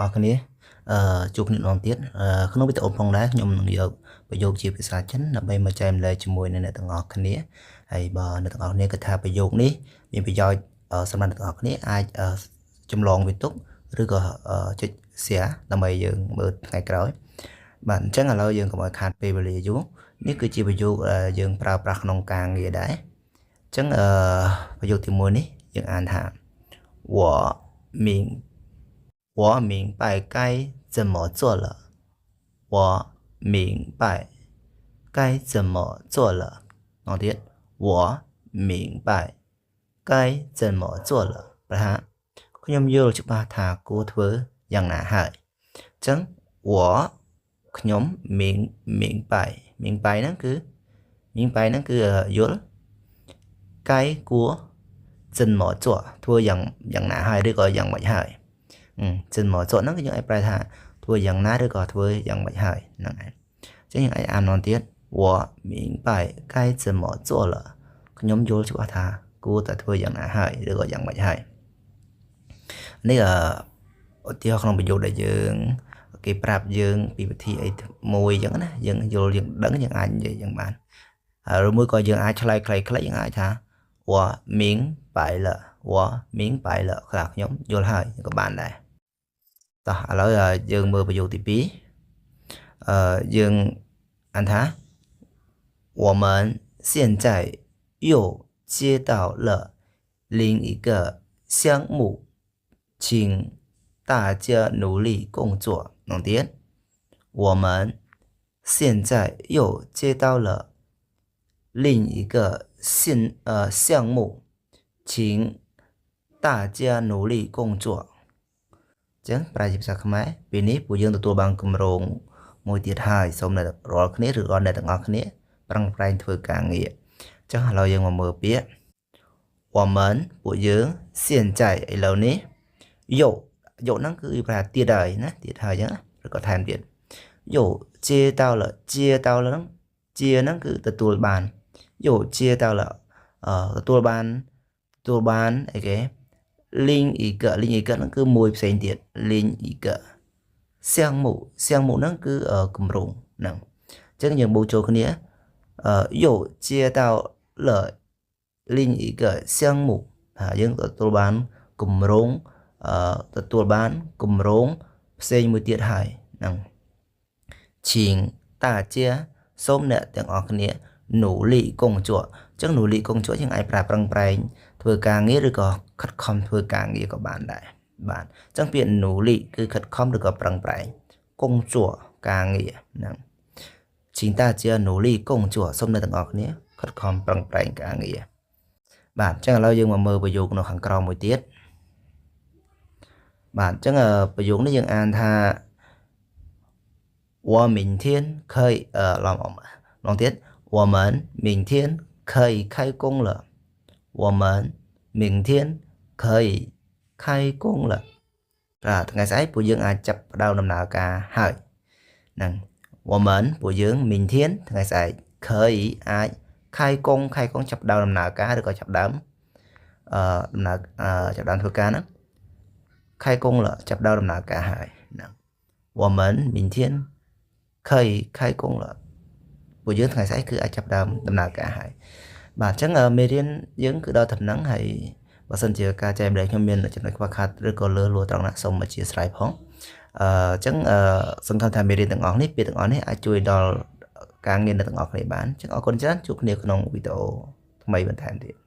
អរគ្នាអឺជួបគ្នាម្ដងទៀតក្នុងវីដេអូផងដែរខ្ញុំនឹងយកប្រយោគជាភាសាចិនដើម្បីមកចែករំលែកជាមួយនឹងអ្នកទាំងអស់គ្នាហើយបើអ្នកទាំងអស់គ្នាគិតថាប្រយោគនេះមានប្រយោជន៍សម្រាប់អ្នកទាំងអស់គ្នាអាចចម្លងវាទុកឬក៏ចុច share ដើម្បីយើងមើលថ្ងៃក្រោយបាទអញ្ចឹងឥឡូវយើងកុំឲ្យខាតពេលវេលាយូរនេះគឺជាប្រយោគយើងប្រើប្រាស់ក្នុងការងារដែរអញ្ចឹងអឺប្រយោគទី1នេះយើងអានថា我明我明白该怎么做了。我明白该怎么做了。ម្ដងទៀត我明白该怎么做了ប្រហែលខ្ញុំយល់ច្បាស់ថាគួរធ្វើយ៉ាងណាហើយអញ្ចឹង我ខ្ញុំ明明白明白ហ្នឹងគឺ明白ហ្នឹងគឺយល់该គួរ怎么做ធ្វើយ៉ាងយ៉ាងណាហើយឬក៏យ៉ាងម៉េចហើយ怎么做ហ្នឹងគឺយើងអាចប្រែថាធ្វើយ៉ាងណាឬក៏ធ្វើយ៉ាងម៉េចហើយហ្នឹងឯងអញ្ចឹងយើងអាចអានម្ដងទៀត我明白该怎么做了ខ្ញុំយល់ច្បាស់ថាគួរតែធ្វើយ៉ាងណាហើយឬក៏យ៉ាងម៉េចហើយនេះអឺឧទាហរណ៍ក្នុងប្រយោគដែលយើងគេប្រាប់យើងពីវិធីអីមួយអញ្ចឹងណាយើងយល់យើងដឹងយើងអាចនិយាយយ៉ាងបានហើយឬមួយក៏យើងអាចឆ្លើយខ្លីៗយើងអាចថា我明白了我明白了ខ្លះខ្ញុំយល់ហើយក៏បានដែរតោះឥឡូវយើងមើលប្រយោគទី2អឺយើងអានថា我们现在又接到了另一个项目，请大家努力工作。ម្ដងទៀត我们现在又接到了另一个新项目，请大家努力工作。ចឹងប្រែជាភាសាខ្មែរពេលនេះពួកយើងទទួលបានគម្រោងមួយទៀតហើយសូមអ្នករាល់គ្នាឬក៏អ្នកទាំងអស់គ្នាប្រឹងប្រែងធ្វើការងារចឹងឥឡូវយើងមកមើលពាក្យ我们ពួកយើង现在ឥឡូវនេះ又又ហ្នឹងគឺប្រែទៀតហើយណាទៀតហើយចឹងឬក៏ថែមទៀត又接到了接到了ហ្នឹងជាហ្នឹងគឺទទួលបាន又接到了អឺទទួលបានទទួលបានអីគេ另一个另一个ហ្នឹងគឺមួយផ្សេងទៀត另一个项目项目ហ្នឹងគឺគម្រោងហ្នឹងអញ្ចឹងយើងបូកចូលគ្នាអឺ又接到了另一个项目ថាយើងទទួលបានគម្រោងអឺទទួលបានគម្រោងផ្សេងមួយទៀតហើយហ្នឹង请大家សូមអ្នកទាំងអស់គ្នា努力工作អញ្ចឹង努力工作យើងអាចប្រើប្រឹងប្រែងធ្វើការងារឬក៏ខិតខំធ្វើការងារក៏បានដែរបាទអញ្ចឹងពាក្យ努力គឺខិតខំឬក៏ប្រឹងប្រែង工作ការងារហ្នឹង请大家努力工作សូមអ្នកទាំងអស់គ្នាខិតខំប្រឹងប្រែងការងារបាទអញ្ចឹងឥឡូវយើងមកមើលប្រយោគនៅខាងក្រោមមួយទៀតបាទអញ្ចឹងប្រយោគនេះយើងអានថា我明天可以ឡំម្ដងទៀត我们明天可以开工了我们明天可以开工了បាទថ្ងៃស្អែកពួកយើងអាចចាប់ផ្ដើមដំណើរការហើយហ្នឹង我们ពួកយើង明天ថ្ងៃស្អែក可以អាច开工开工ចាប់ដើមដំណើរការឬក៏ចាប់ដើមអឺដំណើរចាប់ដើមធ្វើការហ្នឹង开工了ចាប់ដើមដំណើរការហើយហ្នឹង我们明天可以开工了ពួកយើងថ្ងៃស្អែកគឺអាចចាប់ដើមដំណើរការហើយបាទអញ្ចឹងមេរៀនយើងគឺដល់ត្រឹមហ្នឹងហើយបើសិនជាការចែករំលែកខ្ញុំមានចំណុចខ្វះខាតឬក៏លើសលួត្រង់ណាសូមអធ្យាស្រ័យផងអឺអញ្ចឹងអឺសង្ឃឹមថាមេរៀនទាំងអស់នេះពាក្យទាំងអស់នេះអាចជួយដល់ការងារអ្នកទាំងអស់គ្នាបានអញ្ចឹងអរគុណច្រើនជួបគ្នាក្នុងវីដេអូថ្មីបន្ថែមទៀត។